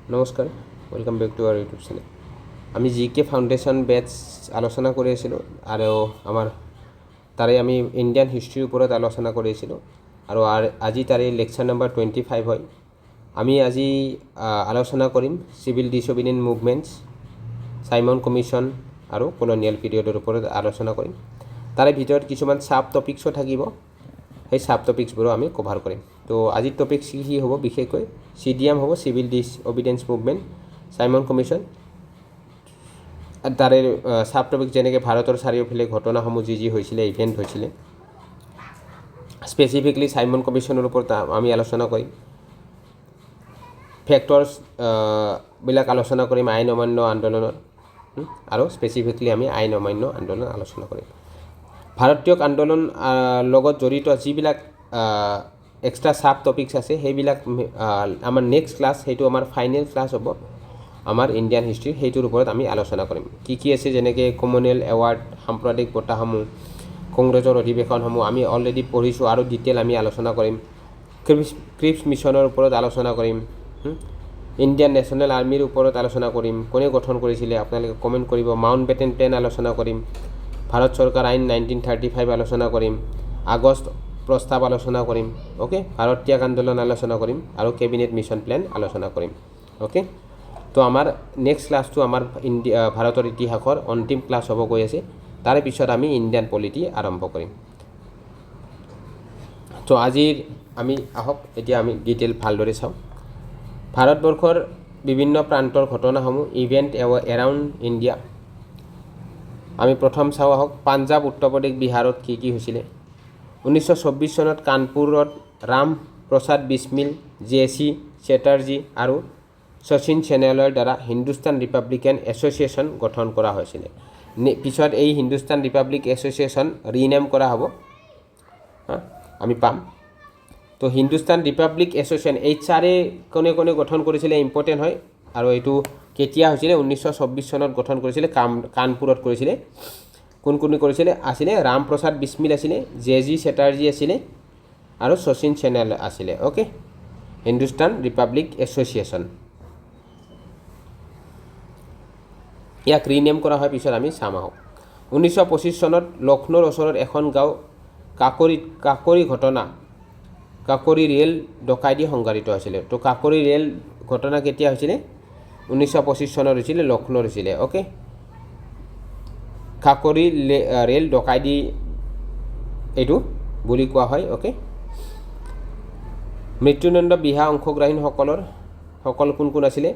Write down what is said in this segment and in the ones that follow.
নমস্কাৰ, welcome back to our YouTube channel. আমি G কে foundation batch আলোচনা কৰি আছিলোঁ আৰু আমাৰ তাৰে আমি ইণ্ডিয়ান হিষ্ট্ৰীৰ ওপৰত আলোচনা কৰি আছিলোঁ আৰু আজি তাৰে লেকচাৰ নাম্বাৰ 25 হয়। আমি আজি আলোচনা কৰিম civil disobedience movements, Simon Commission আৰু কলনিয়েল পিৰিয়ডৰ ওপৰত আলোচনা কৰিম। তাৰে ভিতৰত কিছুমান ছাব টপিক্সো থাকিব, সেই ছাব টপিক্সবোৰো আমি কভাৰ কৰিম। তো আজিৰ টপিক্স কি কি হ'ব? বিশেষকৈ চিডিএম হ'ব, civil disobedience movement, Simon Commission, তাৰে ছাব টপিক যেনেকৈ ভাৰতৰ চাৰিওফালে ঘটনাসমূহ যি যি হৈছিলে, ইভেণ্ট হৈছিলে, স্পেচিফিকলি চাইমন কমিশ্যনৰ ওপৰত আমি আলোচনা কৰিম। ফেক্টৰ্ছ বিলাক আলোচনা কৰিম আইন অমান্য আন্দোলনৰ আৰু স্পেচিফিকলি আমি আইন অমান্য আন্দোলন আলোচনা কৰিম। ভাৰতীয় আন্দোলন লগত জড়িত যিবিলাক এক্সট্ৰা ছাব টপিক্স আছে, সেইবিলাক আমাৰ নেক্সট ক্লাছ, সেইটো আমাৰ ফাইনেল ক্লাছ হ'ব আমাৰ ইণ্ডিয়ান হিষ্ট্ৰী, সেইটোৰ ওপৰত আমি আলোচনা কৰিম। কি কি আছে, যেনেকৈ কমনৱেলথ এৱাৰ্ড, সাম্প্ৰদায়িক বঁটাসমূহ, কংগ্ৰেছৰ অধিৱেশনসমূহ আমি অলৰেডি পঢ়িছোঁ আৰু ডিটেইল আমি আলোচনা কৰিম। ক্ৰিপছ মিছনৰ ওপৰত আলোচনা কৰিম। ইণ্ডিয়ান নেশ্যনেল আৰ্মিৰ ওপৰত আলোচনা কৰিম, কোনে গঠন কৰিছিলে আপোনালোকে কমেণ্ট কৰিব। মাউণ্ট বেটেন প্লেন আলোচনা কৰিম। ভাৰত চৰকাৰ আইন 1935 আলোচনা কৰিম। আগষ্ট প্ৰস্তাৱ আলোচনা কৰিম। অ'কে, ভাৰত ত্যাগ আন্দোলন আলোচনা কৰিম আৰু কেবিনেট মিছন প্লেন আলোচনা কৰিম। অ'কে, তো আমাৰ নেক্সট ক্লাছটো আমাৰ ইণ্ডিয়া ভাৰতৰ ইতিহাসৰ অন্তিম ক্লাছ হ'ব গৈ আছে। তাৰে পিছত আমি ইণ্ডিয়ান পলিটি আৰম্ভ কৰিম। তো আজিৰ আমি আহক, এতিয়া আমি ডিটেইল ভালদৰে চাওঁ ভাৰতবৰ্ষৰ বিভিন্ন প্ৰান্তৰ ঘটনাসমূহ, ইভেণ্ট এৰাউণ্ড ইণ্ডিয়া। আমি প্ৰথম চাওঁ আহক পাঞ্জাৱ, উত্তৰ প্ৰদেশ, বিহাৰত কি কি হৈছিলে। 1924 চনত কানপুৰত ৰাম প্ৰসাদ বিছমিল, জে চি চেটাৰ্জী আৰু শচীন চেনেলৰ দ্বাৰা হিন্দুস্তান ৰিপাব্লিকান এছ'চিয়েশ্যন গঠন কৰা হৈছিলে। পিছত এই হিন্দুস্তান ৰিপাব্লিক এছ'চিয়েশ্যন ৰিনেম কৰা হ'ব, আমি পাম। তো হিন্দুস্তান ৰিপাব্লিক এছ'চিয়েশ্যন, এইচআৰএ, কোনে কোনে গঠন কৰিছিলে, ইম্পৰ্টেণ্ট হয়। আৰু এইটো কেতিয়া হৈছিলে? 1924 চনত গঠন কৰিছিলে, কানপুৰত কৰিছিলে। কোন কোনে কৰিছিলে? আছিলে ৰাম প্ৰসাদ বিছমিল আছিলে, জে জি চেটাৰ্জী আছিলে আৰু শচীন চেনেল আছিলে। অ'কে, হিন্দুস্তান ৰিপাব্লিক এছ'চিয়েশ্যন, ইয়াক ৰিনেম কৰা হয়, পিছত আমি চাম আহক। 1925 চনত লক্ষ্ণৌৰ ওচৰত এখন গাঁও কাকৰিত কাকৰি ঘটনা, কাকৰি ৰেল ডকাইতি সংঘটিত হৈছিলে। তো কাকৰি ৰেল ঘটনা কেতিয়া হৈছিলে? 1925 চনত হৈছিলে, লক্ষ্ণৌত হৈছিলে। অ'কে, কাকৰি ৰেল ডকাইতি এইটো বুলি কোৱা হয়। অ'কে, মৃত্যুদণ্ড বিহা অংশগ্ৰহীসকলৰ সকল কোন কোন আছিলে?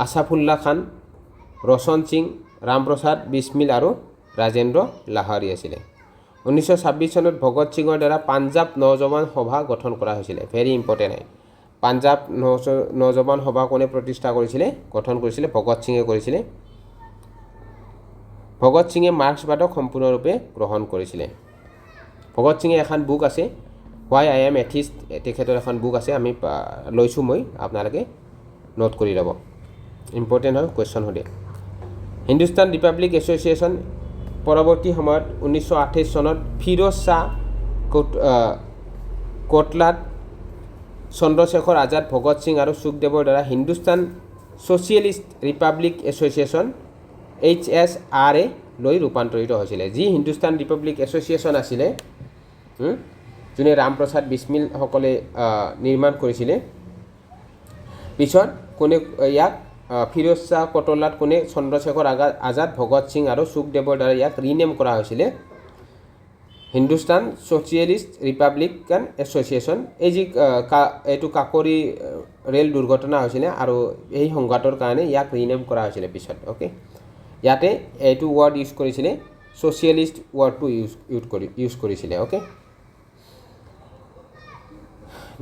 আছাফুল্লা খান, ৰোশন সিং, ৰামপ্ৰসাদ বিছমিল আৰু ৰাজেন্দ্ৰ লাহাৰী আছিলে। 1926 চনত ভগত সিঙৰ দ্বাৰা পাঞ্জাৱ নজৱান সভা গঠন কৰা হৈছিলে। ভেৰি ইম্পৰ্টেণ্ট হয়। পাঞ্জাৱ নজৱান সভা কোনে প্ৰতিষ্ঠা কৰিছিলে, গঠন কৰিছিলে? ভগত সিঙে কৰিছিলে। ভগত সিঙে মাৰ্ক্সবাদক সম্পূৰ্ণৰূপে গ্ৰহণ কৰিছিলে। ভগত সিঙে এখন বুক আছে, হোৱাই I am atheist, তেখেতৰ এখন বুক আছে, আমি লৈছোঁ মই, আপোনালোকে নোট কৰি ল'ব, ইম্পৰ্টেণ্ট হয়, কুৱেশ্যন সোধে। হিন্দুস্তান ৰিপাব্লিক এছ'চিয়েশ্যন পৰৱৰ্তী সময়ত 1928 চনত ফিৰোজ শ্বাহ কোটলাত চন্দ্ৰশেখৰ আজাদ, ভগত সিং আৰু সুখদেৱৰ দ্বাৰা হিন্দুস্তান ছ'চিয়েলিষ্ট ৰিপাব্লিক এছ'চিয়েশ্যন, এইচএছআৰএ লৈ ৰূপান্তৰিত হৈছিলে। যি হিন্দুস্তান ৰিপাব্লিক এছ'চিয়েশ্যন আছিলে, যোনে ৰামপ্ৰসাদ বিছমিলসকলে নিৰ্মাণ কৰিছিলে, পিছত কোনে ইয়াক ফিৰোজ শ্বাহ কোটলাত কোনে চন্দ্ৰশেখৰ আজাদ, ভগত সিং আৰু সুখদেৱৰ দ্বাৰা ইয়াক ৰিনেম কৰা হৈছিলে হিন্দুস্তান ছ'চিয়েলিষ্ট ৰিপাব্লিকান এছ'চিয়েশ্যন। এই যি এইটো কাকৰি ৰেল দুৰ্ঘটনা হৈছিলে আৰু এই সংঘাতৰ কাৰণে ইয়াক ৰিনেম কৰা হৈছিলে পিছত। অ'কে, ইয়াতে এইটো ৱৰ্ড ইউজ কৰিছিলে, ছ'চিয়েলিষ্ট ৱৰ্ডটো ইউজ কৰিছিলে। অ'কে,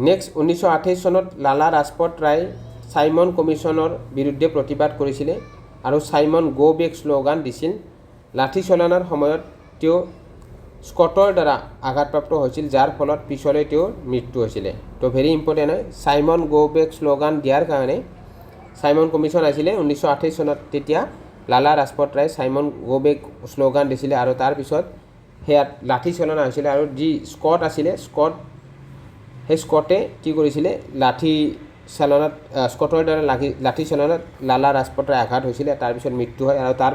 নেক্সট, 1928 চনত লালা ৰাজপত ৰায় চাইমন কমিশ্যনৰ বিৰুদ্ধে প্ৰতিবাদ কৰিছিলে আৰু "চাইমন গ' বেক" শ্লোগান দিছিল। লাঠি চলনাৰ সময়ত তেওঁ স্কটৰ দ্বাৰা আঘাতপ্ৰাপ্ত হৈছিল, যাৰ ফলত পিছলৈ তেওঁৰ মৃত্যু হৈছিলে। তো ভেৰি ইম্পৰ্টেণ্ট হয়। চাইমন গ' বেক শ্লোগান দিয়াৰ কাৰণে, চাইমন কমিশ্যন আছিলে 1928 চনত, তেতিয়া লালা ৰাজপত ৰায় চাইমন গ' বেক শ্লোগান দিছিলে আৰু তাৰপিছত সেয়াত লাঠি চলনা হৈছিলে আৰু যি স্কট আছিলে, স্কট, সেই স্কটে কি কৰিছিলে? লাঠি চালনাত, স্কটৰ দ্বাৰা লাগি লাঠি চালনাত লালা ৰাজপত ৰায় আঘাত হৈছিলে, তাৰপিছত মৃত্যু হয় আৰু তাৰ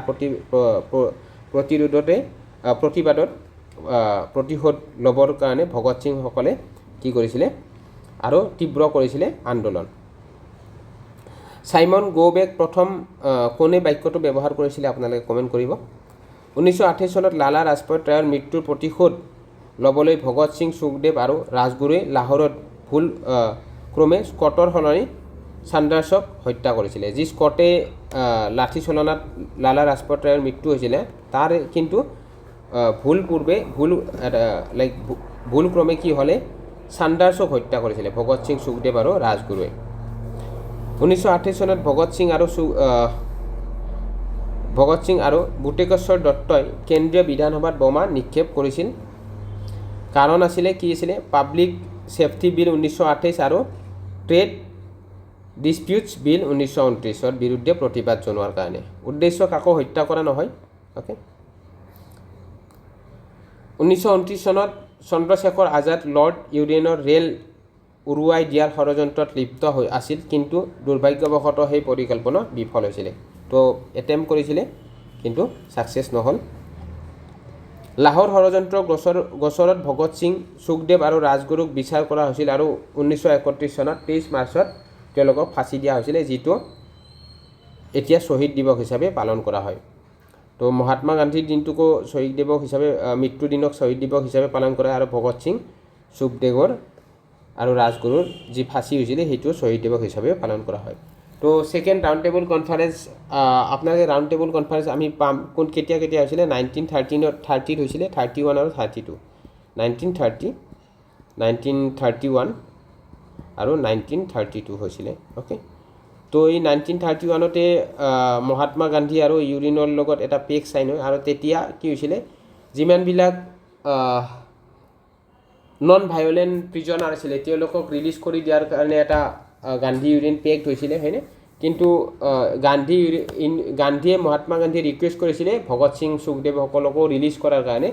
প্ৰতিৰোধতে প্ৰতিবাদত প্ৰতিশোধ ল'বৰ কাৰণে ভগত সিংসকলে কি কৰিছিলে আৰু তীব্ৰ কৰিছিলে আন্দোলন। চাইমন গ' বেক প্ৰথম কোনে বাক্যটো ব্যৱহাৰ কৰিছিলে, আপোনালোকে কমেণ্ট কৰিব। 1928 চনত লালা ৰাজপত ৰায়ৰ মৃত্যুৰ প্ৰতিশোধ ল'বলৈ ভগত সিং, সুখদেৱ আৰু ৰাজগুৰুৱে লাহোৰত ভুল ক্ৰমে স্কটৰ সলনি চাণ্ডাৰ্ছক হত্যা কৰিছিলে। যি স্কটে লাঠি চলনাত লালা ৰাজপত ৰায়ৰ মৃত্যু হৈছিলে, তাৰ কিন্তু ভুল পূৰ্বে ভুল লাইক ভুল ক্ৰমে কি হ'লে চাণ্ডাৰ্ছক হত্যা কৰিছিলে ভগত সিং, সুখদেৱ আৰু ৰাজগুৰুৱে। 1928 চনত ভগত সিং আৰু বুটেকেশ্বৰ দত্তই কেন্দ্ৰীয় বিধানসভাত বোমা নিক্ষেপ কৰিছিল। কাৰণ আছিলে, কি আছিলে? পাব্লিক ছেফটি বিল 1928 আৰু ট্ৰেড ডিছপিউটছ বিল 1929ৰ বিৰুদ্ধে প্ৰতিবাদ জনোৱাৰ কাৰণে। উদ্দেশ্য কাকো হত্যা কৰা নহয়, অ'কে। 1929 চনত চন্দ্ৰশেখৰ আজাদ লৰ্ড ইউৰিনৰ ৰেল উৰুৱাই দিয়াৰ ষড়যন্ত্ৰত লিপ্ত হৈ আছিল, কিন্তু দুৰ্ভাগ্যবশতঃ সেই পৰিকল্পনা বিফল হৈছিলে। তো এটেম্প কৰিছিলে কিন্তু ছাকচেছ নহ'ল। লাহোৰ ষড়যন্ত্ৰ গোচৰত ভগত সিং, সুখদেৱ আৰু ৰাজগুৰুক বিচাৰ কৰা হৈছিল আৰু 1931 চনত 23 মাৰ্চত তেওঁলোকক ফাঁচি দিয়া হৈছিলে, যিটো এতিয়া শ্বহীদ দিৱস হিচাপে পালন কৰা হয়। তো মহাত্মা গান্ধীৰ দিনটোকো শ্বহীদ দিৱস হিচাপে, মৃত্যু দিনক শ্বহীদ দিৱস হিচাপে পালন কৰে আৰু ভগত সিং, সুখদেৱৰ আৰু ৰাজগুৰুৰ যি ফাঁচি হৈছিলে, সেইটো শ্বহীদ দিৱস হিচাপে পালন কৰা হয়। তো ছেকেণ্ড ৰাউণ্ড টেবুল কনফাৰেঞ্চ, আপোনালোকে ৰাউণ্ড টেবুল কনফাৰেঞ্চ আমি পাম কোন কেতিয়া কেতিয়া হৈছিলে? 1913ত, 30ত হৈছিলে, 31 আৰু 32, 1930, 1931 আৰু 1932 হৈছিলে, অ'কে। তো এই 1931তে মহাত্মা গান্ধী আৰু ইউৰিনৰ লগত এটা পেক্ট চাইন হয় আৰু তেতিয়া কি হৈছিলে, যিমানবিলাক নন ভায়লেণ্ট প্ৰিজনাৰ আছিলে, তেওঁলোকক ৰিলিজ কৰি দিয়াৰ কাৰণে এটা গান্ধী ইউৰিন পেক্ট হৈছিলে, হয়নে? কিন্তু গান্ধী ইউৰি ইন গান্ধীয়ে, মহাত্মা গান্ধীয়ে ৰিকুৱেষ্ট কৰিছিলে ভগত সিং, সুখদেৱসকলকো ৰিলিজ কৰাৰ কাৰণে,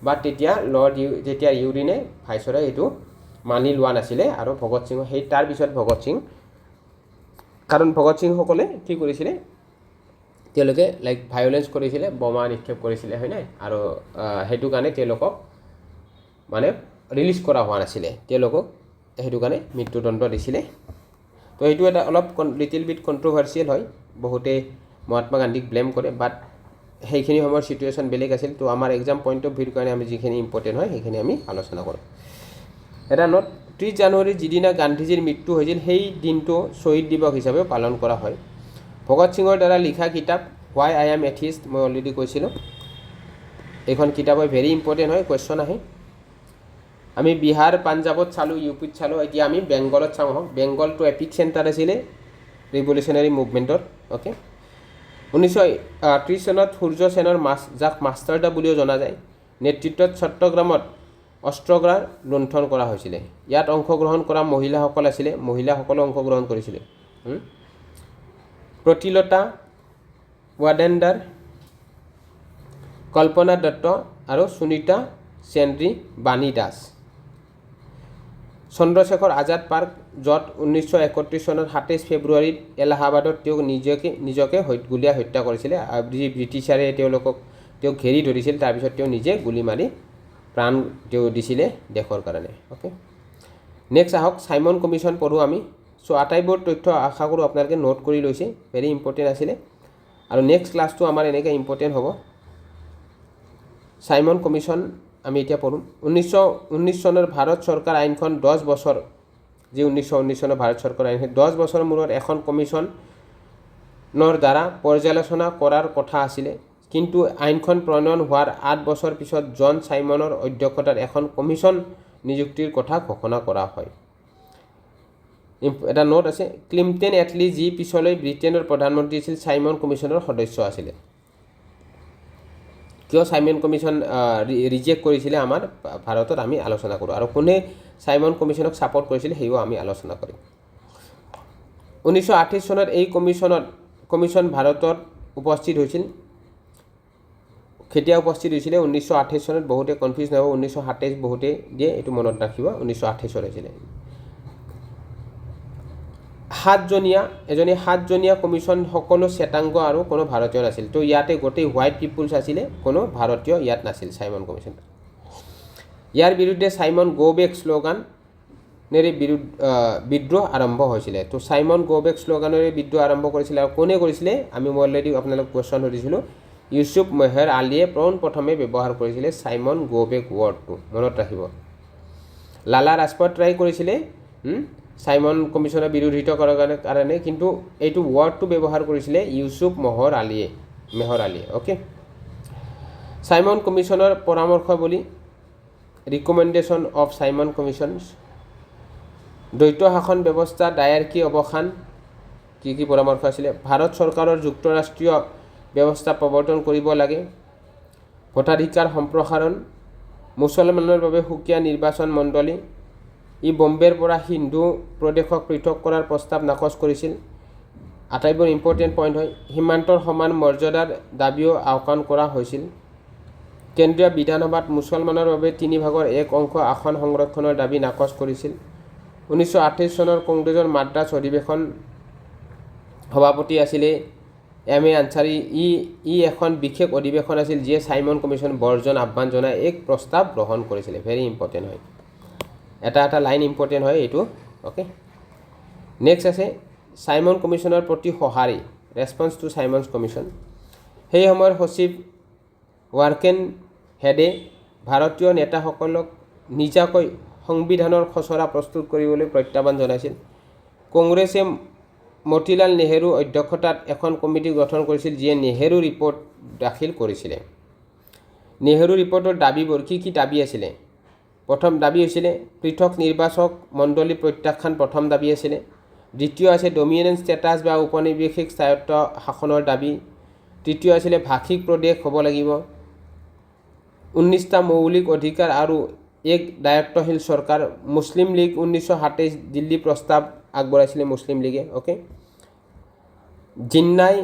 বাট তেতিয়া ইউৰিনে, ভাইচৰয়ে এইটো মানি লোৱা নাছিলে আৰু ভগত সিং সেই তাৰপিছত ভগত সিং, কাৰণ ভগত সিংসকলে কি কৰিছিলে, তেওঁলোকে লাইক ভায়লেঞ্চ কৰিছিলে, বোমা নিক্ষেপ কৰিছিলে, হয়নে? আৰু সেইটো কাৰণে তেওঁলোকক মানে ৰিলিজ কৰা হোৱা নাছিলে, তেওঁলোকক সেইটো কাৰণে মৃত্যুদণ্ড দিছিলে। তো সেইটো এটা অলপ লিটিল বিট কণ্ট্ৰভাৰ্চিয়েল হয়, বহুতে মহাত্মা গান্ধীক ব্লেম কৰে, বাট সেইখিনি সময়ৰ চিটুৱেশ্যন বেলেগ আছিল। তো আমাৰ এক্সাম পইণ্ট অফ ভিউৰ কাৰণে আমি যিখিনি ইম্পৰ্টেণ্ট হয়, সেইখিনি আমি আলোচনা কৰোঁ। এটা নোট, 30 জানুৱাৰী, যিদিনা গান্ধীজীৰ মৃত্যু হৈছিল, সেই দিনটো শ্বহীদ দিৱস হিচাপে পালন কৰা হয়। ভগত সিঙৰ দ্বাৰা লিখা কিতাপ হোৱাই I am atheist, মই অলৰেডি কৈছিলোঁ, এইখন কিতাপৰ ভেৰি ইম্পৰ্টেণ্ট হয়, কুৱেশ্যন আহে। আমি বিহাৰ, পাঞ্জাৱত চালোঁ, ইউ পিত চালোঁ, এতিয়া আমি বেংগলত চাওঁ আহক। বেংগলটো এপিক চেণ্টাৰ আছিলে ৰিভলিউচনাৰী মুভমেণ্টৰ, অ'কে। 1930 চনত সূৰ্য সেনৰ মাছ, যাক মাষ্টাৰ দা বুলিও জনা যায়, নেতৃত্বত চট্টগ্ৰামত অস্ত্ৰাগাৰ লুণ্ঠন কৰা হৈছিলে। ইয়াত অংশগ্ৰহণ কৰা মহিলাসকল আছিলে, মহিলাসকলেও অংশগ্ৰহণ কৰিছিলে, প্ৰতিলতা ৱাডেণ্ডাৰ, কল্পনা দত্ত আৰু সুনীতা চেন্দ্ৰী বাণী দাস। চন্দ্ৰশেখৰ আজাদ পাৰ্ক, য'ত 1931 চনত 27 ফেব্ৰুৱাৰীত এলাহাবাদত তেওঁক নিজকে নিজকে গুলীয়াই হত্যা কৰিছিলে। যি ব্ৰিটিছাৰে তেওঁক ঘেৰি ধৰিছিল, তাৰপিছত তেওঁ নিজে গুলী মাৰি প্ৰাণ তেওঁ দিছিলে দেশৰ কাৰণে, অ'কে। নেক্সট আহক, চাইমন কমিশ্যন পঢ়োঁ আমি। চ' আটাইবোৰ তথ্য আশা কৰোঁ আপোনালোকে নোট কৰি লৈছে, ভেৰি ইম্পৰ্টেণ্ট আছিলে আৰু নেক্সট ক্লাছটো আমাৰ এনেকৈ ইম্পৰ্টেণ্ট হ'ব। চাইমন কমিশ্যন আমি এতিয়া পঢ়োঁ। 1919 চনৰ ভাৰত চৰকাৰ আইনখন 10 বছৰ, যি 1919 চনৰ ভাৰত চৰকাৰ আইন, 10 বছৰৰ মূৰত এখন কমিশ্যনৰ দ্বাৰা পৰ্যালোচনা কৰাৰ কথা আছিলে। কিন্তু আইনখন প্ৰণয়ন হোৱাৰ 8 বছৰ পিছত জন চাইমনৰ অধ্যক্ষতাত এখন কমিশ্যন নিযুক্তিৰ কথা ঘোষণা কৰা হয়। এটা নোট আছে, ক্লিমটেন এটলি, যি পিছলৈ ব্ৰিটেইনৰ প্ৰধানমন্ত্ৰী আছিল, চাইমন কমিশ্যনৰ সদস্য আছিলে। কিয় চাইমন কমিশ্যন ৰিজেক্ট কৰিছিলে আমাৰ ভাৰতত, আমি আলোচনা কৰোঁ আৰু কোনে চাইমন কমিশ্যনক ছাপৰ্ট কৰিছিলে, সেয়াও আমি আলোচনা কৰিম। 1928 চনত এই কমিশ্যন ভাৰতত উপস্থিত হৈছিল। কেতিয়া উপস্থিত হৈছিলে? 1928 চনত। বহুতে কনফিউজ নহ'ব, 1927 বহুতে দিয়ে, এইটো মনত ৰাখিব, 1928ত হৈছিলে। সাতজনীয়া এজনী সাতজনীয়া কমিশ্যন, সকলো শ্বেতাংগ আৰু কোনো ভাৰতীয় নাছিল। তো ইয়াতে গোটেই হোৱাইট পিপুলছ আছিলে, কোনো ভাৰতীয় ইয়াত নাছিল চাইমন কমিশ্যন। ইয়াৰ বিৰুদ্ধে চাইমন গ' বেক শ্লোগানেৰে বিদ্ৰোহ আৰম্ভ হৈছিলে। তো চাইমন গ' বেক শ্লোগানেৰে বিদ্ৰোহ আৰম্ভ কৰিছিলে আৰু কোনে কৰিছিলে? আমি অলৰেডি আপোনালোক কুৱেশ্যন সুধিছিলোঁ। ইউচুফ মেহৰ আলীয়ে পোনপ্ৰথমে ব্যৱহাৰ কৰিছিলে চাইমন গ' বেক ৱৰ্ডটো, মনত ৰাখিব। লালা ৰাজপত ৰায় কৰিছিলে চাইমন কমিশ্যনৰ বিৰোধিতা কৰাৰ কাৰণে, কিন্তু এইটো ৱৰ্ডটো ব্যৱহাৰ কৰিছিলে ইউচুফ মেহৰ আলীয়ে। অ'কে, চাইমন কমিশ্যনৰ পৰামৰ্শ বুলি, ৰিকমেণ্ডেশ্যন অফ চাইমন কমিশ্যন। দ্বৈত শাসন ব্যৱস্থা, ডায়াৰ্কি অৱসান, কি কি পৰামৰ্শ আছিলে? ভাৰত চৰকাৰৰ যুক্তৰাষ্ট্ৰীয় ব্যৱস্থা প্ৰৱৰ্তন কৰিব লাগে, ভোটাধিকাৰ সম্প্ৰসাৰণ, মুছলমানৰ বাবে সুকীয়া নিৰ্বাচন মণ্ডলী। ই বম্বেৰ পৰা সিন্ধু প্ৰদেশক পৃথক কৰাৰ প্ৰস্তাৱ নাকচ কৰিছিল। আটাইবোৰ ইম্পৰ্টেণ্ট পইণ্ট হয়। সীমান্তৰ সমান মৰ্যাদাৰ দাবীও আওকাণ কৰা হৈছিল। কেন্দ্ৰীয় বিধানসভাত মুছলমানৰ বাবে 1/3 অংশ আসন সংৰক্ষণৰ দাবী নাকচ কৰিছিল। 1928 চনৰ কংগ্ৰেছৰ মাদ্ৰাছ অধিৱেশন সভাপতি আছিলে এম এ আনচাৰী। ই ই এখন বিশেষ অধিৱেশন আছিল, যিয়ে চাইমন কমিশ্যন বৰ্জন আহ্বান জনাই এক প্ৰস্তাৱ গ্ৰহণ কৰিছিলে। ভেৰি ইম্পৰ্টেণ্ট হয়, এটা এটা লাইন ইম্পৰ্টেণ্ট হয় এইটো। অ'কে, নেক্সট আছে চাইমন কমিশ্যনৰ প্ৰতি সঁহাৰি, ৰেছপন্স টু চাইমনছ কমিশ্যন। সেই সময়ৰ সচিব ৱাৰ্কেন হেডে ভাৰতীয় নেতাসকলক নিজাকৈ সংবিধানৰ খচৰা প্ৰস্তুত কৰিবলৈ প্ৰত্যাহ্বান জনাইছিল। কংগ্ৰেছে মতিলাল নেহেৰুৰ অধ্যক্ষতাত এখন কমিটি গঠন কৰিছিল, যিয়ে নেহেৰু ৰিপৰ্ট দাখিল কৰিছিলে। নেহেৰু ৰিপৰ্টৰ দাবীবোৰ কি কি দাবী আছিলে? প্ৰথম দাবী হৈছিলে পৃথক নিৰ্বাচক মণ্ডলী প্ৰত্যাখ্যান, প্ৰথম দাবী আছিলে। দ্বিতীয় আছে ডমিনিয়ন ষ্টেটাছ বা ঔপনিৱেশিক স্বায়ত্ত শাসনৰ দাবী। তৃতীয় আছিলে ভাষিক প্ৰদেশ হ'ব লাগিব, 19টা মৌলিক অধিকাৰ আৰু এক দায়িত্বশীল চৰকাৰ। মুছলিম লীগ 1927 দিল্লী প্ৰস্তাৱ আগবঢ়াইছিলে মুছলিম লীগে। অ'কে, জিন্নাই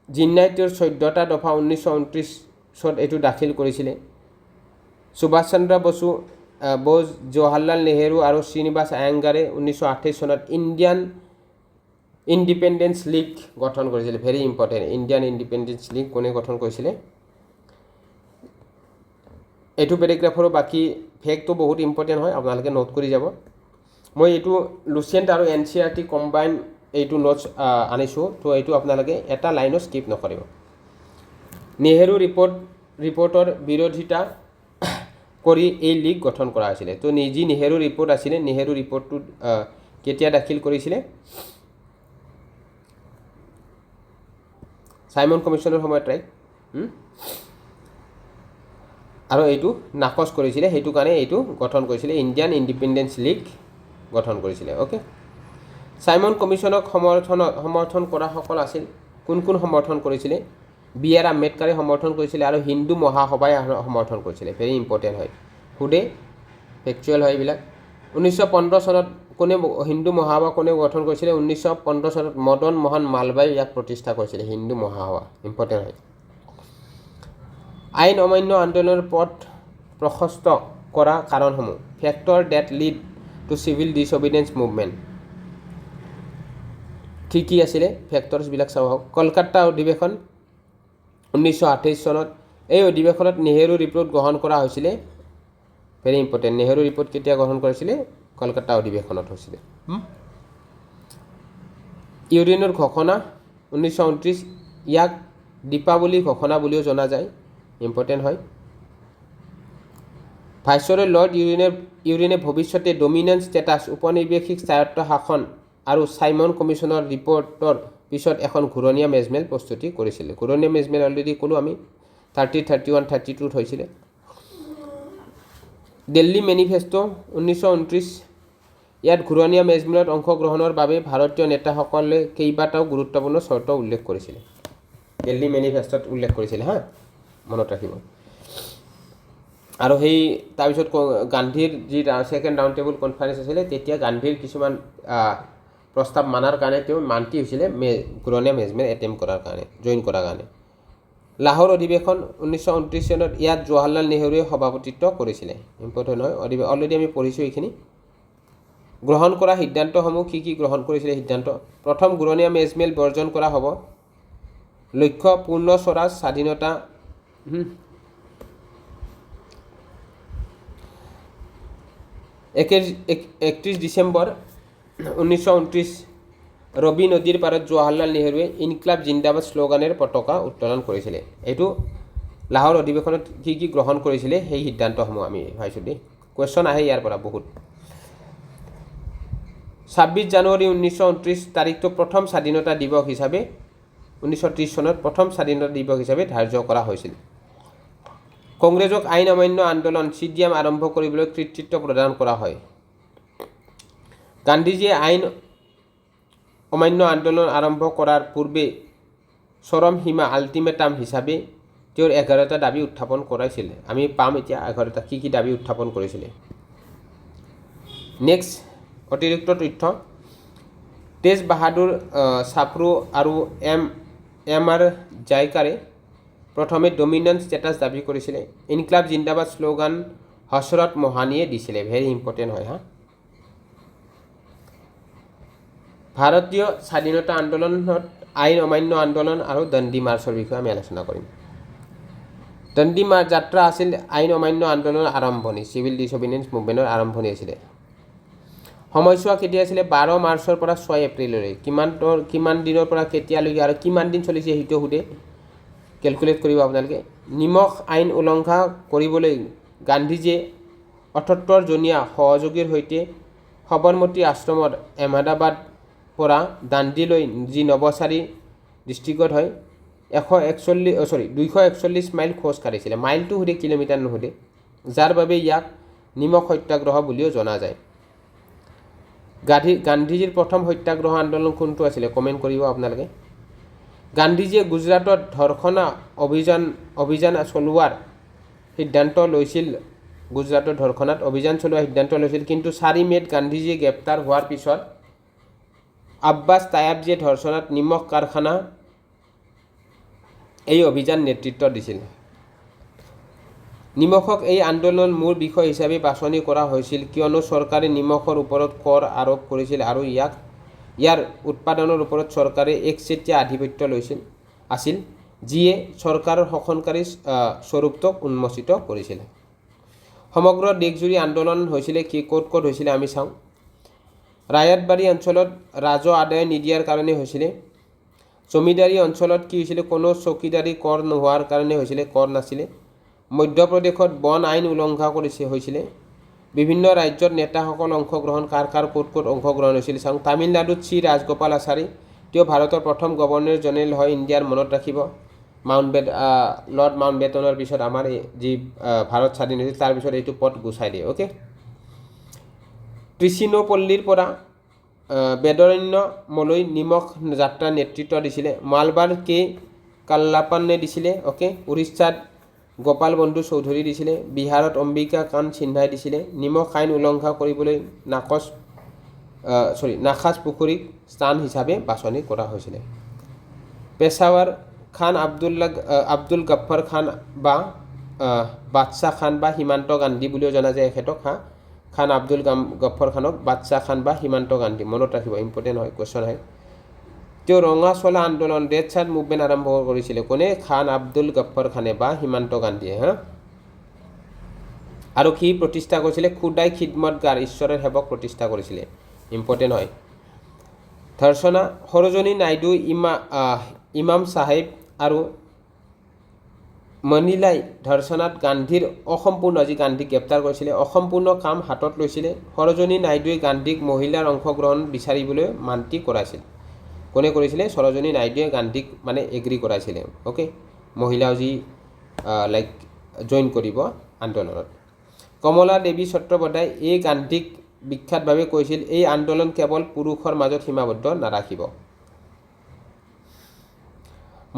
জিন্নাই তেওঁৰ 14টা দফা 1929ত এইটো দাখিল কৰিছিলে। সুভাষ চন্দ্ৰ বোস, জৱাহৰলাল নেহেৰু আৰু শ্ৰীনিবাস আয়েংগাৰে 1928 চনত ইণ্ডিয়ান ইণ্ডিপেণ্ডেন্স লীগ গঠন কৰিছিলে। Very important, Indian independence league কোনে গঠন কৰিছিলে? এইটো পেৰেগ্ৰাফৰো বাকী ফেক্টটো বহুত ইম্পৰ্টেণ্ট হয়, আপোনালোকে নোট কৰি যাব। মই এইটো লুচেণ্ট আৰু এনচিইআৰটি কম্বাইন এইটো নোটছ আনিছোঁ। তো এইটো আপোনালোকে এটা লাইনো স্কিপ নকৰিব। নেহেৰু ৰিপৰ্টৰ বিৰোধিতা কৰি এই লীগ গঠন কৰা হৈছিলে। তো যি নেহেৰু ৰিপৰ্ট আছিলে, নেহেৰু ৰিপৰ্টটো কেতিয়া দাখিল কৰিছিলে? চাইমন কমিশ্যনৰ সময়ত, ৰাইট? আৰু এইটো নাকচ কৰিছিলে, সেইটো কাৰণে এইটো গঠন কৰিছিলে, ইণ্ডিয়ান ইণ্ডিপেণ্ডেন্স লীগ গঠন কৰিছিলে। অ'কে, চাইমন কমিশ্যনক সমৰ্থন কৰাসকল আছিল, কোন কোন সমৰ্থন কৰিছিলে? বি আৰ আম্বেদকাৰে সমৰ্থন কৰিছিলে আৰু হিন্দু মহাসভাই সমৰ্থন কৰিছিলে। ভেৰি ইম্পৰ্টেণ্ট হয়, সোধে, ফেকচুৱেল হয় এইবিলাক। 1915 চনত কোনে হিন্দু মহাসভা কোনে গঠন কৰিছিলে? 1915 চনত মদন মোহন মালবাই ইয়াক প্ৰতিষ্ঠা কৰিছিলে, হিন্দু মহাসভা। ইম্পৰ্টেণ্ট হয়। আইন অমান্য আন্দোলনৰ পথ প্ৰশস্ত কৰা কাৰণসমূহ, factor that lead to civil disobedience movement, কি কি আছিলে ফেক্টৰছবিলাক চাওঁ আহক। কলকাতা অধিৱেশন 1928 চনত, এই অধিৱেশনত নেহেৰু ৰিপৰ্ট গ্ৰহণ কৰা হৈছিলে। ভেৰি ইম্পৰ্টেণ্ট, নেহেৰু ৰিপৰ্ট কেতিয়া গ্ৰহণ কৰিছিলে? কলকাতা অধিৱেশনত হৈছিলে। ইউৰিনৰ ঘোষণা 1929, ইয়াক দীপাৱলী ঘোষণা বুলিও জনা যায়, ইম্পৰ্টেণ্ট হয়। ভাইচৰয় লৰ্ড ইউৰিনে ভৱিষ্যতে ডমিনিয়ন ষ্টেটাছ, উপনিৱেশিক স্বায়ত্ত শাসন আৰু চাইমন কমিশ্যনৰ ৰিপৰ্টৰ পিছত এখন ঘূৰণীয়া মেজমেল প্ৰস্তুতি কৰিছিলে। ঘূৰণীয়া মেজমেল অলৰেডি ক'লোঁ আমি, 30, 31, 32ত হৈছিলে। দিল্লী মেনিফেষ্টো 1929, ইয়াত ঘূৰণীয়া মেজমেলত অংশগ্ৰহণৰ বাবে ভাৰতীয় নেতাসকলে কেইবাটাও গুৰুত্বপূৰ্ণ চৰ্ত উল্লেখ কৰিছিলে। দিল্লী মেনিফেষ্টত উল্লেখ কৰিছিলে, হা, মনত ৰাখিব। আৰু সেই তাৰপিছত গান্ধীৰ যি ছেকেণ্ড ৰাউণ্ড টেবুল কনফাৰেঞ্চ আছিলে, তেতিয়া গান্ধীৰ কিছুমান প্ৰস্তাৱ মানাৰ কাৰণে তেওঁ মান্তি হৈছিলে ঘূৰণীয়া মেজমেল এটেম্প কৰাৰ কাৰণে, জইন কৰাৰ কাৰণে। লাহোৰ অধিৱেশন 1929 চনত, ইয়াত জৱাহৰলাল নেহৰুৱে সভাপতিত্ব কৰিছিলে। ইম্পৰ্টেণ্ট হয়, অলৰেডি আমি পঢ়িছোঁ এইখিনি। গ্ৰহণ কৰা সিদ্ধান্তসমূহ কি কি গ্ৰহণ কৰিছিলে সিদ্ধান্ত? প্ৰথম, ঘূৰণীয়া মেজমেল বৰ্জন কৰা হ'ব। লক্ষ্য পূৰ্ণ স্বৰাজ, স্বাধীনতা। 31 ডিচেম্বৰ 1929 ৰবি নদীৰ পাৰত জৱাহৰলাল নেহৰুৱে ইনকলাব জিন্দাবাদ শ্লোগানেৰ পতাকা উত্তোলন কৰিছিলে। এইটো লাহোৰ অধিৱেশনত কি কি গ্ৰহণ কৰিছিলে সেই সিদ্ধান্তসমূহ আমি পাইছোঁ দেই। কুৱেশ্যন আহে ইয়াৰ পৰা বহুত। 26 জানুৱাৰী 1929 তাৰিখটো প্ৰথম স্বাধীনতা দিৱস হিচাপে 1930 চনত প্ৰথম স্বাধীনতা দিৱস হিচাপে ধাৰ্য কৰা হৈছিল। কংগ্ৰেছক আইন অমান্য আন্দোলন CDM আৰম্ভ কৰিবলৈ কৃতিত্ব প্ৰদান কৰা হয়। গান্ধীজীয়ে আইন অমান্য আন্দোলন আৰম্ভ কৰাৰ পূৰ্বে চৰম সীমা আল্টিমেটাম হিচাপে তেওঁৰ 11টা দাবী উত্থাপন কৰাইছিল। আমি পাম এতিয়া 11টা কি কি দাবী উত্থাপন কৰিছিলে। নেক্সট অতিৰিক্ত তথ্য, তেজ বাহাদুৰ চাপ্ৰু আৰু এম এম আৰ জাইকাৰে প্ৰথমে ডমিনিয়ন ষ্টেটাছ দাবী কৰিছিলে। ইনকলাব জিন্দাবাদ শ্লোগান হছৰত মোহানীয়ে দিছিলে। ভেৰি ইম্পৰ্টেণ্ট হয় হা। ভাৰতীয় স্বাধীনতা আন্দোলনত আইন অমান্য আন্দোলন আৰু দণ্ডি মাৰ্চৰ বিষয়ে আমি আলোচনা কৰিম। দণ্ডি মাৰ্চ যাত্ৰা আছিল আইন অমান্য আন্দোলনৰ আৰম্ভণি, চিভিল ডিছঅবিডিয়েঞ্চ মুভমেণ্টৰ আৰম্ভণি আছিলে। সময়ছোৱা কেতিয়া আছিলে? 12 মাৰ্চৰ পৰা 6 এপ্ৰিললৈ। কিমান দিনৰ পৰা কেতিয়ালৈকে আৰু কিমান দিন চলিছে সেইটো সোধে, কেলকুলেট কৰিব আপোনালোকে। নিমখ আইন উলংঘা কৰিবলৈ গান্ধীজীয়ে 78 জনীয়া সহযোগীৰ সৈতে সবৰমতী আশ্ৰমৰ আহমেদাবাদ পৰা দাণ্ডিলৈ, যি নৱচাৰী ডিষ্ট্ৰিক্টত হয়, 241 মাইল খোজ কাঢ়িছিলে। মাইলটো সোধে, কিলোমিটাৰ নুসুধে, যাৰ বাবে ইয়াক নিমখ সত্যাগ্ৰহ বুলিও জনা যায়। গান্ধীজীৰ প্ৰথম সত্যাগ্ৰহ আন্দোলন কোনটো আছিলে কমেণ্ট কৰিব আপোনালোকে। গান্ধীজীয়ে গুজৰাটত ধৰ্ষণা অভিযান চলোৱাৰ সিদ্ধান্ত লৈছিল। গুজৰাটৰ ধৰ্ষণাত অভিযান চলোৱাৰ সিদ্ধান্ত লৈছিল, কিন্তু 4 মে'ত গান্ধীজীয়ে গ্ৰেপ্তাৰ হোৱাৰ পিছত আব্বাছ তায়াবজীয়ে ধৰ্ষণাত নিমখ কাৰখানা এই অভিযান নেতৃত্ব দিছিল। নিমখক এই আন্দোলনৰ মূল বিষয় হিচাপে বাছনি কৰা হৈছিল কিয়নো চৰকাৰে নিমখৰ ওপৰত কৰ আৰোপ কৰিছিল আৰু ইয়াৰ উৎপাদনৰ ওপৰত চৰকাৰে একচেটিয়া আধিপত্য লৈছিল আছিল, যিয়ে চৰকাৰৰ শোষণকাৰী স্বৰূপটোক উন্মোচিত কৰিছিল। সমগ্ৰ দেশজুৰি আন্দোলন হৈছিলে, কি ক'ত ক'ত হৈছিলে আমি চাওঁ। ৰায়তবাৰী অঞ্চলত ৰাজহ আদায় নিদিয়াৰ কাৰণে হৈছিলে। জমিদাৰী অঞ্চলত কি হৈছিলে? কোনো চকীদাৰী কৰ নোহোৱাৰ কাৰণে হৈছিলে, কৰ নাছিলে। মধ্যপ্ৰদেশত বন আইন উলংঘা হৈছিলে। বিভিন্ন ৰাজ্যত নেতাসকল অংশগ্ৰহণ, কাৰ কাৰ ক'ত ক'ত অংশগ্ৰহণ হৈছিল চাওঁ। তামিলনাডুত চি ৰাজগোপালাচাৰী, তেওঁ ভাৰতৰ প্ৰথম গভৰ্ণৰ জেনেৰেল হয় ইণ্ডিয়াৰ, মনত ৰাখিব। লৰ্ড মাউণ্ট বেটনৰ পিছত আমাৰ এই যি ভাৰত স্বাধীন হৈছিল তাৰপিছত এইটো পদ গুচাই দিয়ে। অ'কে, ত্ৰিচিনোপল্লীৰ পৰা বেদৰণ্যমলৈ নিমখ যাত্ৰাৰ নেতৃত্ব দিছিলে। মালবাৰ কে কাল্লাপানে দিছিলে। অ'কে, উৰিষ্যাত গোপাল বন্ধু চৌধুৰী দিছিলে। বিহাৰত অম্বিকা কান্ত সিনহাই দিছিলে। নিমখ আইন উলংঘা কৰিবলৈ নাখাজ পুখুৰীক স্থান হিচাপে বাছনি কৰা হৈছিলে। পেছাৱাৰ খান আব্দুল গফ্ফৰ খান বা বাদশ্বাহ খান বা সীমান্ত গান্ধী বুলিও জনা যায় এখেতক। হা, খান আব্দুল গফ্ফৰ খানক বাদশ্বাহ খান বা সীমান্ত গান্ধী, মনত ৰাখিব, ইম্পৰ্টেণ্ট হয়, কুৱেশ্যন আহে। তেওঁ ৰঙা চোলা আন্দোলন, ৰেড চাৰ্ট মুভমেণ্ট আৰম্ভ কৰিছিলে কোনে? খান আব্দুল গফ্ফৰ খানে বা সীমান্ত গান্ধীয়ে। হা, আৰু সি প্ৰতিষ্ঠা কৰিছিলে খুদাই খিদমতগাৰ, ঈশ্বৰৰ সেৱক প্ৰতিষ্ঠা কৰিছিলে, ইম্পৰ্টেণ্ট হয়। ধৰ্ষণা সৰোজনী নাইডু, ইমাম চাহেব আৰু মনিলাই ধৰ্ষণাত গান্ধীৰ অসম্পূৰ্ণ, যি গান্ধীক গ্ৰেপ্তাৰ কৰিছিলে, অসম্পূৰ্ণ কাম হাতত লৈছিলে। সৰোজনী নাইডুৱে গান্ধীক মহিলাৰ অংশগ্ৰহণ বিচাৰিবলৈ মান্তি কৰাইছিল। কোনে কৰিছিলে? সৰোজনী নাইডুৱে গান্ধীক মানে এগ্ৰি কৰাইছিলে। অ'কে, মহিলাও যি লাইক জইন কৰিব আন্দোলনত। কমলা দেৱী চট্টোপাধ্যায় এই গান্ধীক বিখ্যাতভাৱে কৈছিল, এই আন্দোলন কেৱল পুৰুষৰ মাজত সীমাবদ্ধ নাৰাখিব।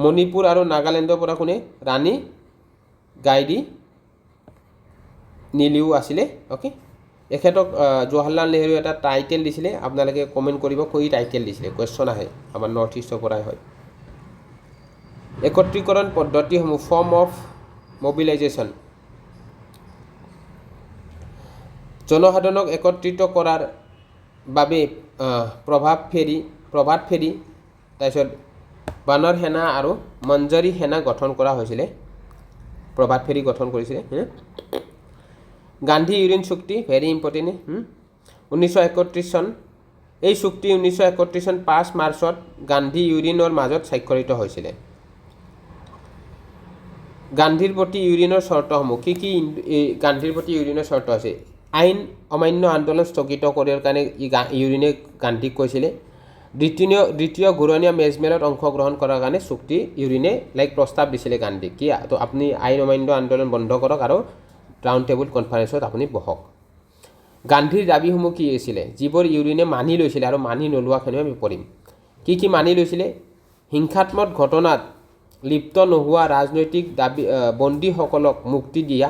মণিপুৰ আৰু নাগালেণ্ডৰ পৰা কোনে? ৰাণী গাইডি নিলিউ আছিলে। অ'কে, এখেতক জৱাহৰলাল নেহৰুৱে এটা টাইটেল দিছিলে, আপোনালোকে কমেণ্ট কৰিব কি টাইটেল দিছিলে, কুৱেশ্যন আহে, আমাৰ নৰ্থ ইষ্টৰ পৰাই হয়। একত্ৰীকৰণ পদ্ধতিসমূহ, ফৰ্ম অফ মবিলাইজেশ্যন, জনসাধাৰণক একত্ৰিত কৰাৰ বাবে প্ৰভাত ফেৰী, তাৰপিছত বানৰ সেনা আৰু মঞ্জৰী সেনা গঠন কৰা হৈছিলে। প্ৰভাত ফেৰী গঠন কৰিছিলে। গান্ধী ইউৰিন চুক্তি ভেৰি ইম্পৰ্টেণ্ট, 1931 চন। এই চুক্তি 1931 চন 5 মাৰ্চত গান্ধী ইউৰিনৰ মাজত স্বাক্ষৰিত হৈছিলে। গান্ধীৰ প্ৰতি ইউৰিনৰ চৰ্তসমূহ কি কি? গান্ধীৰ প্ৰতি ইউৰিনৰ চৰ্ত আছে, আইন অমান্য আন্দোলন স্থগিত কৰাৰ কাৰণে ইউৰিনে গান্ধীক কৈছিলে। দ্বিতীয় ঘূৰণীয়া মেজমেলত অংশগ্ৰহণ কৰাৰ কাৰণে চুক্তি ইউৰিনে লাইক প্ৰস্তাৱ দিছিলে গান্ধীক কি তো আপুনি আইন অমান্য আন্দোলন বন্ধ কৰক আৰু ৰাউণ্ড টেবুল কনফাৰেন্সত আপুনি বহক। গান্ধীৰ দাবীসমূহ কি আছিলে, যিবোৰ ইউৰিনে মানি লৈছিলে আৰু মানি নোলোৱাখিনিও আমি পঢ়িম। কি কি মানি লৈছিলে? হিংসাত্মক ঘটনাত লিপ্ত নোহোৱা ৰাজনৈতিক দাবী বন্দীসকলক মুক্তি দিয়া,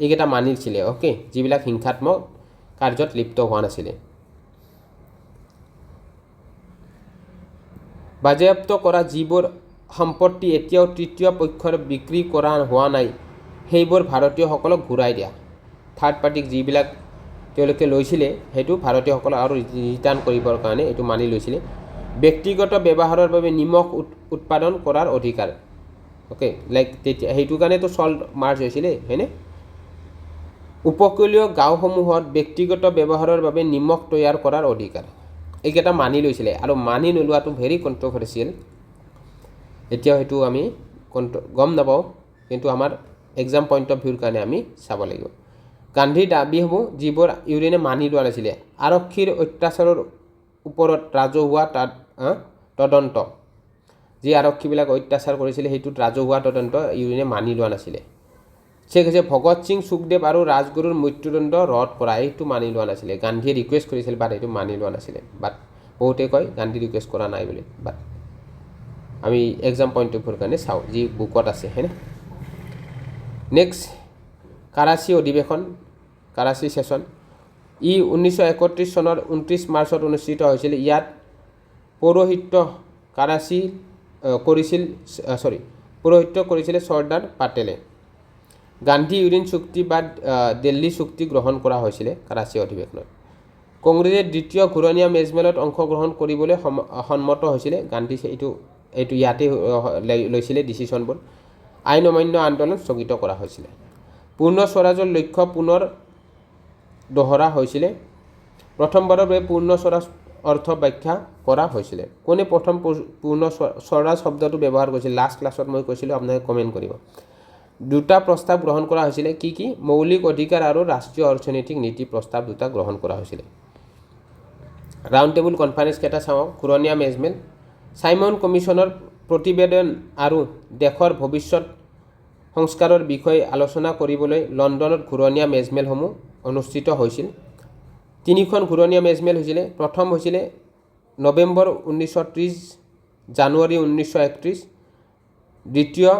এইকেইটা মানিছিলে। অ'কে, যিবিলাক হিংসাত্মক কাৰ্যত লিপ্ত হোৱা নাছিলে। বাজেয়াপ্ত কৰা যিবোৰ সম্পত্তি এতিয়াও তৃতীয় পক্ষৰ বিক্ৰী কৰা হোৱা নাই, সেইবোৰ ভাৰতীয়সকলক ঘূৰাই দিয়া। থাৰ্ড পাৰ্টিক যিবিলাক তেওঁলোকে লৈছিলে, সেইটো ভাৰতীয়সকলক আৰু ৰিটাৰ্ণ কৰিবৰ কাৰণে এইটো মানি লৈছিলে। ব্যক্তিগত ব্যৱহাৰৰ বাবে নিমখ উৎপাদন কৰাৰ অধিকাৰ। অ'কে, লাইক তেতিয়া সেইটো কাৰণেতো চল্ট মাৰ্চ হৈছিলে, হয়নে? উপকূলীয় গাঁওসমূহত ব্যক্তিগত ব্যৱহাৰৰ বাবে নিমখ তৈয়াৰ কৰাৰ অধিকাৰ, এইকেইটা মানি লৈছিলে। আৰু মানি নোলোৱাটো ভেৰি কণ্ট্ৰভাৰ্চিয়েল, এতিয়াও সেইটো আমি গম নাপাওঁ, কিন্তু আমাৰ এক্সাম পইণ্ট অফ ভিউৰ কাৰণে আমি চাব লাগিব। গান্ধীৰ দাবীসমূহ যিবোৰ ইউৰিনে মানি লোৱা নাছিলে, আৰক্ষীৰ অত্যাচাৰৰ ওপৰত ৰাজহুৱা তদন্ত, যি আৰক্ষীবিলাক অত্যাচাৰ কৰিছিলে সেইটোত ৰাজহুৱা তদন্ত ইউৰিনে মানি লোৱা নাছিলে। ঠিক আছে, ভগত সিং, সুখদেৱ আৰু ৰাজগুৰুৰ মৃত্যুদণ্ড ৰদ কৰা, এইটো মানি লোৱা নাছিলে। গান্ধীয়ে ৰিকুৱেষ্ট কৰিছিল, বাট এইটো মানি লোৱা নাছিলে। বাট বহুতে কয় গান্ধী ৰিকুৱেষ্ট কৰা নাই বুলি, বাট আমি এক্সাম পইণ্ট অফ ভিউৰ কাৰণে চাওঁ যি বুকত আছে, হয়নে? নেক্সট, কাৰাচী অধিৱেশন, কাৰাচী ছেছন, ই 1931 চনৰ 29 মাৰ্চত অনুষ্ঠিত হৈছিল। ইয়াত পৌৰোহিত্য কাৰাচী কৰিছিল, চৰি, পৌৰোহিত্য কৰিছিলে চৰ্দাৰ পাটেলে। গান্ধী ইউৰিন চুক্তি বা দিল্লী চুক্তি গ্ৰহণ কৰা হৈছিলে কাৰাচী অধিৱেশনত। কংগ্ৰেছে দ্বিতীয় ঘূৰণীয়া মেজমেলত অংশগ্ৰহণ কৰিবলৈ সন্মত হৈছিলে। গান্ধী এইটো ইয়াতে লৈছিলে ডিচিশ্যনবোৰ। আইন অমান্য আন্দোলন স্থগিত কৰা হৈছিলে। পূৰ্ণ স্বৰাজৰ লক্ষ্য পুনৰ দোহৰা হৈছিলে। প্ৰথমবাৰৰ বাবে পূৰ্ণ স্বৰাজ অৰ্থ ব্যাখ্যা কৰা হৈছিলে। কোনে প্ৰথম পূৰ্ণ স্বৰাজ শব্দটো ব্যৱহাৰ কৰিছিল? লাষ্ট ক্লাছত মই কৈছিলোঁ, আপোনালোকে কমেণ্ট কৰিব। দুটা প্ৰস্তাৱ গ্ৰহণ কৰা হৈছিলে, কি কি? মৌলিক অধিকাৰ আৰু ৰাষ্ট্ৰীয় অৰ্থনৈতিক নীতি প্ৰস্তাৱ দুটা গ্ৰহণ কৰা হৈছিলে। ৰাউণ্ড টেবুল কনফাৰেন্স কেইটা চাওঁ। ঘূৰণীয়া মেজমেল, চাইমন কমিশ্যনৰ প্ৰতিবেদন আৰু দেশৰ ভৱিষ্যত সংস্কাৰৰ বিষয়ে আলোচনা কৰিবলৈ লণ্ডনত ঘূৰণীয়া মেজমেলসমূহ অনুষ্ঠিত হৈছিল। তিনিখন ঘূৰণীয়া মেজমেল হৈছিলে। প্ৰথম হৈছিলে নৱেম্বৰ 1930, জানুৱাৰী 1931, দ্বিতীয়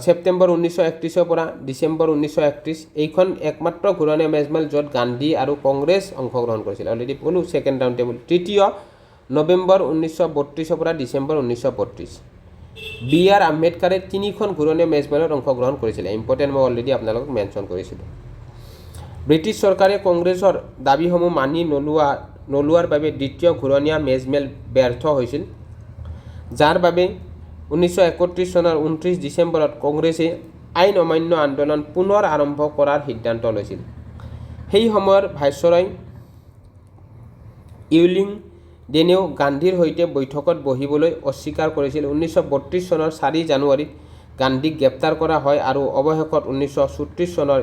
ছেপ্টেম্বৰ 1931ৰ পৰা ডিচেম্বৰ 1931। এইখন একমাত্ৰ ঘূৰণীয়া মেজমেল য'ত গান্ধী আৰু কংগ্ৰেছ অংশগ্ৰহণ কৰিছিল। অলৰেডি ক'লোঁ ছেকেণ্ড ৰাউণ্ড টেবুল। তৃতীয় নৱেম্বৰ 1932ৰ পৰা ডিচেম্বৰ 1932। বি আৰ আম্বেদকাৰে তিনিখন ঘূৰণীয়া মেজমেলত অংশগ্ৰহণ কৰিছিলে। ইম্পৰ্টেণ্ট, মই অলৰেডি আপোনালোকক মেনশ্যন কৰিছিলোঁ। ব্ৰিটিছ চৰকাৰে কংগ্ৰেছৰ দাবীসমূহ মানি নোলোৱাৰ বাবে দ্বিতীয় ঘূৰণীয়া মেজমেল ব্যৰ্থ হৈছিল, যাৰ বাবে 1931 চনৰ 29 ডিচেম্বৰত কংগ্ৰেছে আইন অমান্য আন্দোলন পুনৰ আৰম্ভ কৰাৰ সিদ্ধান্ত লৈছিল। সেই সময়ৰ ভাইচৰয় ইউলিং ডেনেও গান্ধীৰ সৈতে বৈঠকত বহিবলৈ অস্বীকাৰ কৰিছিল। 1932 চনৰ 4 জানুৱাৰীত গান্ধীক গ্ৰেপ্তাৰ কৰা হয় আৰু অৱশেষত 1934 চনৰ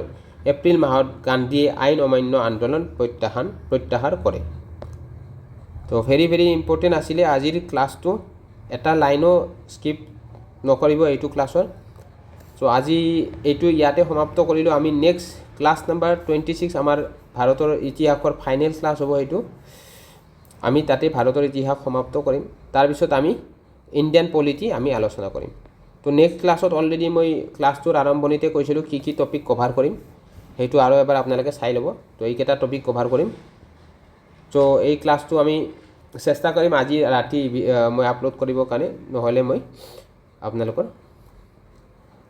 এপ্ৰিল মাহত গান্ধীয়ে আইন অমান্য আন্দোলন প্ৰত্যাহাৰ কৰে। তো ভেৰি ভেৰি ইম্পৰ্টেণ্ট আছিলে আজিৰ ক্লাছটো, এটা লাইনো স্কিপ নকৰিব এইটো ক্লাছৰ। চ' আজি এইটো ইয়াতে সমাপ্ত কৰিলোঁ। আমি নেক্সট ক্লাছ নাম্বাৰ 26, আমাৰ ভাৰতৰ ইতিহাসৰ ফাইনেল ক্লাছ হ'ব সেইটো। আমি তাতে ভাৰতৰ ইতিহাস সমাপ্ত কৰিম। তাৰপিছত আমি ইণ্ডিয়ান পলিটি আমি আলোচনা কৰিম। তো নেক্সট ক্লাছত অলৰেডি মই ক্লাছটোৰ আৰম্ভণিতে কৈছিলোঁ কি কি টপিক কভাৰ কৰিম, সেইটো আৰু এবাৰ আপোনালোকে চাই ল'ব। তো এইকেইটা টপিক কভাৰ কৰিম। চ' এই ক্লাছটো আমি চেষ্টা কৰিম আজি ৰাতি মই আপলোড কৰিবৰ কাৰণে, নহ'লে মই আপোনালোকৰ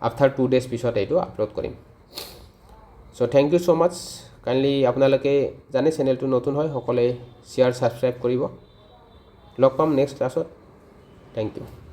আফটাৰ 2 ডেজ পিছত এইটো আপলোড কৰিম। চ' So thank you so much. Kindly আপোনালোকে জানে, চেনেলটো নতুন হয়, সকলোৱে শ্বেয়াৰ, ছাবস্ক্ৰাইব কৰিব। লগ পাম নেক্সট ক্লাছত। Thank you.